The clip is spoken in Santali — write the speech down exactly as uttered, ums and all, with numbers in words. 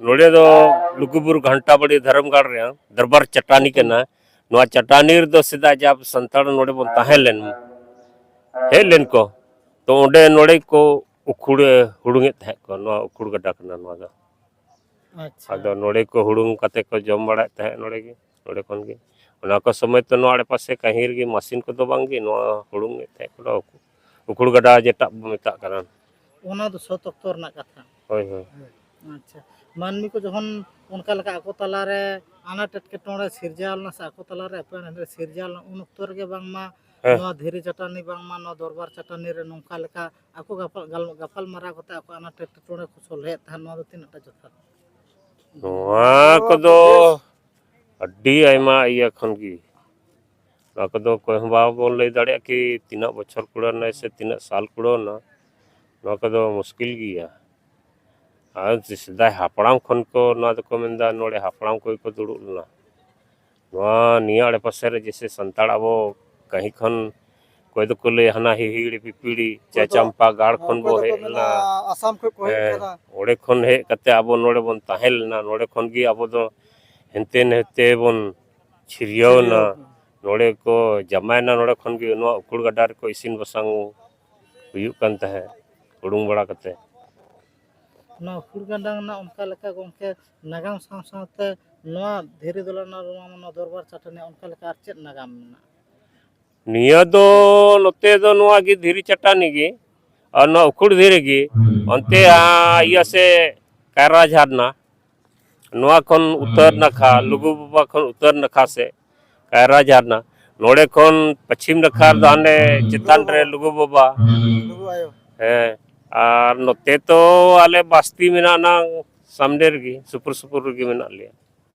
ᱱᱚᱰᱮ ᱫᱚ ᱞᱩᱜᱩᱵᱩᱨᱩ ᱜᱷᱟᱱᱴᱟ ᱵᱟᱲᱤ ᱫᱷᱚᱨᱚᱢ ᱜᱟᱲ ᱨᱮᱭᱟᱜ ᱫᱚᱨᱵᱟᱨ ᱪᱟᱴᱟᱱᱤ ᱠᱟᱱᱟ᱾ ᱱᱚᱣᱟ ᱪᱟᱴᱟᱱᱤ ᱨᱮᱫᱚ ᱥᱮᱫᱟᱭ ᱡᱟᱵ ᱥᱟᱱᱛᱟᱲ ᱱᱚᱰᱮ ᱵᱚᱱ ᱛᱟᱦᱮᱸ ᱞᱮᱱ, ᱦᱮᱡ ᱞᱮᱱ ᱠᱚ, ᱛᱚ ᱚᱸᱰᱮ ᱱᱚᱰᱮ ᱠᱚ ᱩᱠᱷᱩᱲ ᱦᱩᱲᱩᱝ ᱮᱫ ᱛᱟᱦᱮᱸᱫ ᱠᱚ᱾ ᱱᱚᱣᱟ ᱩᱠᱷᱩᱲ ᱜᱟᱰᱟ ᱠᱟᱱᱟ ᱱᱚᱣᱟ ᱫᱚ᱾ ᱟᱪᱪᱷᱟ᱾ ᱟᱫᱚ ᱱᱚᱰᱮ ᱠᱚ ᱦᱩᱲᱩᱝ ᱠᱟᱛᱮ ᱠᱚ ᱡᱚᱢ ᱵᱟᱲᱟᱭᱮᱫ ᱛᱟᱦᱮᱸᱫ ᱱᱚᱰᱮ ᱜᱮ, ᱱᱚᱰᱮ ᱠᱷᱚᱱ ᱜᱮ᱾ ᱚᱱᱟ ᱠᱚ ᱥᱚᱢᱚᱭ ᱛᱚ ᱱᱚᱣᱟ ᱟᱲᱮ ᱯᱟᱥᱮ ᱠᱟᱹᱦᱤ ᱨᱮᱜᱮ ᱢᱟᱥᱤᱱ ᱠᱚᱫᱚ ᱵᱟᱝ ᱜᱮ, ᱱᱚᱣᱟ ᱦᱩᱲᱩᱝ ᱮᱫ ᱛᱟᱦᱮᱸᱫ ᱠᱚ ᱩᱠᱷᱩᱲ ᱜᱟᱰᱟ ᱡᱮᱴᱟ ᱵᱚ ᱢᱮᱛᱟᱜ ᱠᱟᱱᱟ᱾ ᱚᱱᱟ ᱫᱚ ᱥᱚᱛ ᱚᱠᱛᱚ ᱨᱮᱱᱟᱜ ᱠᱟᱛᱷᱟ᱾ ᱦᱳᱭ, ᱦᱳᱭ᱾ ᱟᱪᱪᱷᱟ, ᱢᱟᱹᱱᱢᱤ ᱠᱚ ᱡᱚᱠᱷᱚᱱ ᱚᱱᱠᱟ ᱞᱮᱠᱟ ᱟᱠᱚ ᱛᱟᱞᱟᱨᱮ ᱟᱱᱟᱴ ᱮᱴᱠᱮᱴᱚᱬᱮ ᱥᱤᱨᱡᱟᱹᱣ ᱞᱮᱱᱟ ᱥᱮ ᱟᱠᱚ ᱛᱟᱞᱟᱨᱮ ᱮᱯᱮᱢ ᱥᱤᱨᱡᱟᱹᱣ ᱞᱮᱱᱟ, ᱩᱱ ᱚᱠᱛᱚ ᱨᱮᱜᱮ ᱵᱟᱝᱢᱟ ᱦᱮᱸ᱾ ᱱᱚᱣᱟ ᱫᱷᱤᱨᱤ ᱪᱟᱹᱴᱟᱹᱱᱤ, ᱵᱟᱝᱢᱟ ᱱᱚᱣᱟ ᱫᱚᱨᱵᱟᱨ ᱪᱟᱹᱴᱟᱹᱱᱤ ᱨᱮ ᱱᱚᱝᱠᱟ ᱞᱮᱠᱟ ᱟᱠᱚ ᱜᱟᱯᱟᱞ, ᱜᱟᱞ-, ᱜᱟᱯᱟᱞ ᱢᱟᱨᱟᱣ ᱠᱟᱛᱮ ᱟᱠᱚ ᱟᱱᱟᱴ ᱮᱴᱠᱮᱴᱚᱬᱮ ᱠᱚ ᱥᱚᱞᱦᱮᱭᱮᱫ ᱛᱟᱦᱮᱸᱫ, ᱱᱚᱣᱟ ᱫᱚ ᱛᱤᱱᱟᱹᱜ ᱴᱟ ᱡᱚᱛᱷᱟᱛ? ᱱᱚᱣᱟ ᱠᱚᱫᱚ ᱟᱹᱰᱤ ᱟᱭᱢᱟ ᱤᱭᱟᱹ ᱠᱷᱚᱱ ᱜᱮ᱾ ᱱᱚᱣᱟ ᱠᱚᱫᱚ ᱚᱠᱚᱭ ᱦᱚᱸ ᱵᱟᱵᱚᱱ ᱞᱟᱹᱭ ᱫᱟᱲᱮᱭᱟᱜᱼᱟ ᱠᱤ ᱛᱤᱱᱟᱹᱜ ᱵᱚᱪᱷᱚᱨ ᱠᱩᱲᱟᱹᱣ ᱮᱱᱟ ᱥᱮ ᱛᱤᱱᱟᱹᱜ ᱥᱟᱞ ᱠᱩᱲᱟᱹᱣ ᱮᱱᱟ᱾ ᱱᱚᱣᱟ ᱠᱚᱫᱚ ᱢᱩᱥᱠᱤᱞ ᱜᱮᱭᱟ᱾ ᱟᱨ ᱥᱮᱫᱟᱭ ᱦᱟᱯᱲᱟᱢ ᱠᱷᱚᱱ ᱠᱚ ᱱᱚᱣᱟ ᱫᱚᱠᱚ ᱢᱮᱱᱫᱟ, ᱱᱚᱰᱮ ᱦᱟᱯᱲᱟᱢ ᱠᱚᱜᱮ ᱠᱚ ᱫᱩᱲᱩᱵ ᱞᱮᱱᱟ᱾ ᱱᱚᱣᱟ ᱱᱤᱭᱟᱹ ᱟᱲᱮ ᱯᱟᱥᱮ ᱨᱮ ᱡᱮᱭᱥᱮ ᱥᱟᱱᱛᱟᱲ ᱟᱵᱚ ᱠᱟᱹᱦᱤ ᱠᱷᱚᱱ ᱚᱠᱚᱭ ᱫᱚᱠᱚ ᱞᱟᱹᱭᱟ ᱦᱟᱱᱟ ᱦᱤᱦᱤᱲᱤ ᱯᱤᱯᱤᱲᱤ ᱚᱠᱚᱭ ᱫᱚ, ᱪᱟᱪᱟᱢᱯᱟ ᱜᱟᱲ ᱠᱷᱚᱱ ᱚᱠᱚᱭ ᱵᱚ ᱫᱚᱠᱚ ᱦᱮᱡ ᱢᱮᱱᱟ ᱞᱮᱱᱟ᱾ ᱟᱥᱟᱢ ᱠᱷᱚᱱ ᱠᱚ ᱦᱮᱡ ᱦᱮᱸ, ᱠᱟᱱᱟ᱾ ᱚᱸᱰᱮ ᱠᱷᱚᱱ ᱦᱮᱡ ᱠᱟᱛᱮ ᱟᱵᱚ ᱱᱚᱰᱮ ᱵᱚᱱ ᱛᱟᱦᱮᱸ ᱞᱮᱱᱟ᱾ ᱱᱚᱰᱮ ᱠᱷᱚᱱ ᱜᱮ ᱟᱵᱚ ᱫᱚ ᱦᱮᱱᱛᱮ ᱱᱟᱛᱮ ᱵᱚᱱ ᱪᱷᱤᱨᱭᱟᱹᱣ ᱮᱱᱟ᱾ ᱪᱷᱤᱨᱭᱟᱹᱣ ᱮᱱᱟ᱾ ᱱᱚᱰᱮ ᱠᱚ ᱡᱟᱢᱟᱭ ᱮᱱᱟ, ᱱᱚᱰᱮ ᱠᱷᱚᱱ ᱜᱮ ᱱᱚᱣᱟ ᱩᱠᱷᱩᱲ ᱜᱟᱰᱟ ᱨᱮᱠᱚ ᱤᱥᱤᱱ ᱵᱟᱥᱟᱝ ᱦᱩᱭᱩᱜ ᱠᱟᱱ ᱛᱟᱦᱮᱸᱫ, ᱦᱩᱲᱩᱝ ᱵᱟᱲᱟ ᱠᱟᱛᱮ᱾ ᱱᱚᱣᱟ ᱩᱠᱷᱩᱲ ᱜᱟᱰᱟ ᱨᱮᱱᱟᱜ ᱚᱱᱠᱟ ᱞᱮᱠᱟ ᱜᱚᱢᱠᱮ ᱱᱟᱜᱟᱢ ᱥᱟᱶ ᱥᱟᱶᱛᱮ ᱱᱚᱣᱟ ᱫᱷᱤᱨᱤ ᱫᱚᱞᱟᱱ ᱟᱨ ᱱᱚᱣᱟ, ᱱᱚᱣᱟ ᱫᱚᱨᱵᱟᱨ ᱪᱟᱹᱴᱟᱹᱱᱤ ᱚᱱᱠᱟ ᱞᱮᱠᱟ ᱟᱨ ᱪᱮᱫ ᱱᱟᱜᱟᱢ ᱢᱮᱱᱟᱜᱼᱟ? ᱱᱤᱭᱟᱹ ᱫᱚ ᱱᱚᱛᱮ ᱫᱚ ᱱᱚᱣᱟ ᱜᱮ ᱫᱷᱤᱨᱤ ᱪᱟᱹᱴᱟᱹᱱᱤ ᱜᱮ, ᱟᱨ ᱱᱚᱣᱟ ᱩᱠᱷᱩᱲ ᱫᱷᱤᱨᱤ ᱜᱮ᱾ ᱚᱱᱛᱮ, ᱟ, ᱤᱭᱟᱹ ᱥᱮ ᱠᱟᱭᱨᱟ ᱡᱷᱟᱨᱱᱟ, ᱱᱚᱣᱟ ᱠᱷᱚᱱ ᱩᱛᱟᱹᱨ ᱱᱟᱠᱷᱟ, ᱞᱩᱜᱩ ᱵᱟᱵᱟ ᱠᱷᱚᱱ ᱩᱛᱟᱹᱨ ᱱᱟᱠᱷᱟ ᱥᱮ ᱠᱟᱭᱨᱟ ᱡᱷᱟᱨᱱᱟ, ᱱᱚᱰᱮ ᱠᱷᱚᱱ ᱯᱚᱪᱷᱤᱢ ᱱᱟᱠᱷᱟ ᱨᱮᱫᱚ ᱦᱟᱱᱮ ᱪᱮᱛᱟᱱ ᱨᱮ ᱞᱩᱜᱩ ᱵᱟᱵᱟ᱾ ᱞᱩᱜᱩ ᱟᱭᱳ᱾ ᱦᱮᱸ, ᱟᱨ ᱱᱚᱛᱮ ᱛᱚ ᱟᱞᱮ ᱵᱟᱥᱛᱤ ᱢᱮᱱᱟᱜᱼᱟ ᱱᱟᱝ ᱥᱟᱢᱱᱮ ᱨᱮᱜᱮ, ᱥᱩᱯᱩᱨ ᱥᱩᱯᱩᱨ ᱨᱮᱜᱮ ᱢᱮᱱᱟᱜ ᱞᱮᱭᱟ᱾